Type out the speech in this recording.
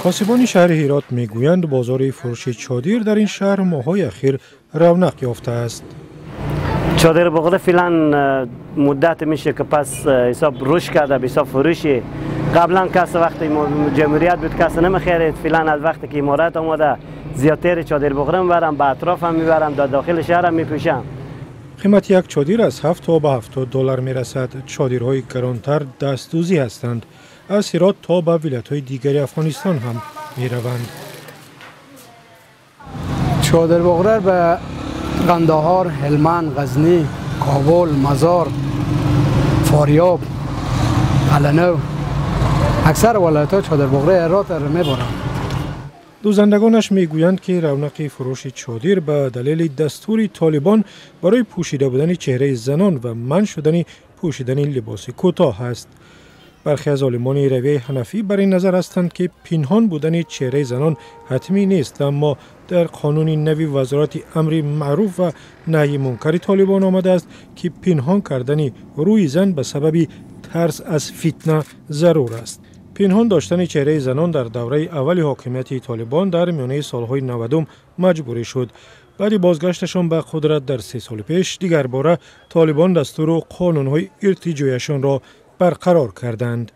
Косибони шаҳри Ҳирот мегӯянд, бозори фурӯши чодир дар ин шаҳр моҳҳои ахир равнақ ёфтааст. Чодир буғра феълан муддат мише ки пас ҳисоб рушд карда ба ҳисоб фурӯши. Қаблан кас вақти ҷумҳурият буд, кас намехарид. Феълан аз вақте ки иморат омада, зиёдтар чодир буғра мебарам, ба атроф ҳам мебарам, дар дохили шаҳр ҳам мепӯшам. Қимати як чодир аз 7 то ба 70 доллар мерасад. Чодирҳои гаронтар дастдӯзӣ ҳастанд. Аз Ҳирот то ба вилоятҳои дигари Афғонистон ҳам мераванд. Чодир буғра ба Қандаҳор, Ҳелманд, Ғазнӣ, Кобул, Мазор, Форёб, Қалъанав, аксар вилоятҳо чодир буғраи Ҳирот мебаранд. Дӯзандагонаш мегӯянд, ки равнақи фурӯши чодир ба далели дастури Толибон барои пӯшида будани чеҳраи занон ва манъ шудани пӯшидани либоси кӯтоҳ аст. Бархе аз олимони равияи ҳанафӣ бар ин назар ҳастанд, ки пинҳон будани чеҳраи занон ҳатмӣ нест, аммо дар қонуни нави Вазорати амри маъруф ва наҳйи мункари Толибон омадааст, ки пинҳон кардани рӯи зан ба сабаби тарс аз фитна зарур аст. Пинҳон доштани чеҳраи занон дар давраи аввали ҳокимияти Толибон дар миёнаи солҳои 90-ум маҷбурӣ шуд. Баъди бозгашташон ба қудрат дар 3 соли пеш, дигарбора Толибон дастуру қонунҳои иртиҷояшонро барқарор карданд.